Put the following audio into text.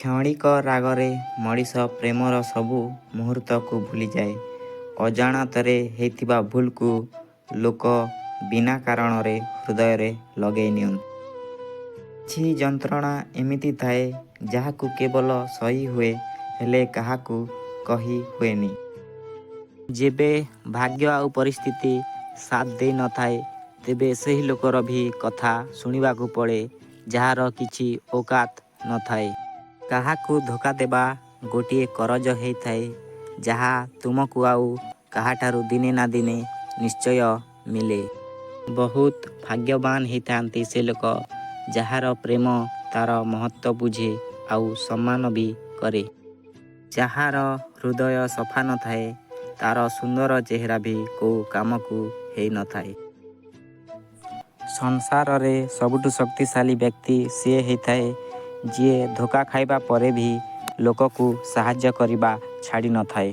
କ୍ଷଣିକ ରାଗରେ ମଣିଷ ପ୍ରେମର ସବୁ ମୁହୂର୍ତ୍ତକୁ ଭୁଲିଯାଏ। ଅଜାଣତରେ ହେଇଥିବା ଭୁଲକୁ ଲୋକ ବିନା କାରଣରେ ହୃଦୟରେ ଲଗେଇ ନିଅନ୍ତି। କିଛି ଯନ୍ତ୍ରଣା ଏମିତି ଥାଏ, ଯାହାକୁ କେବଳ ସହି ହୁଏ, ହେଲେ କାହାକୁ କହି ହୁଏନି। ଯେବେ ଭାଗ୍ୟ ଆଉ ପରିସ୍ଥିତି ସାଥ ଦେଇନଥାଏ, ତେବେ ସେହି ଲୋକର ବି କଥା ଶୁଣିବାକୁ ପଡ଼େ, ଯାହାର କିଛି ଔକାତ ନଥାଏ। କାହାକୁ ଧୋକା ଦେବା ଗୋଟିଏ କରଜ ହେଇଥାଏ, ଯାହା ତୁମକୁ ଆଉ କାହାଠାରୁ ଦିନେ ନା ଦିନେ ନିଶ୍ଚୟ ମିଳେ। ବହୁତ ଭାଗ୍ୟବାନ ହେଇଥାନ୍ତି ସେ ଲୋକ, ଯାହାର ପ୍ରେମ ତାର ମହତ୍ତ୍ୱ ବୁଝେ ଆଉ ସମ୍ମାନ ବି କରେ। ଯାହାର ହୃଦୟ ସଫା ନଥାଏ, ତାର ସୁନ୍ଦର ଚେହେରା ବି କୋଉ କାମକୁ ହେଇନଥାଏ। ସଂସାରରେ ସବୁଠୁ ଶକ୍ତିଶାଳୀ ବ୍ୟକ୍ତି ସିଏ ହେଇଥାଏ, ଯିଏ ଧୋକା ଖାଇବା ପରେ ବି ଲୋକକୁ ସାହାଯ୍ୟ କରିବା ଛାଡ଼ିନଥାଏ।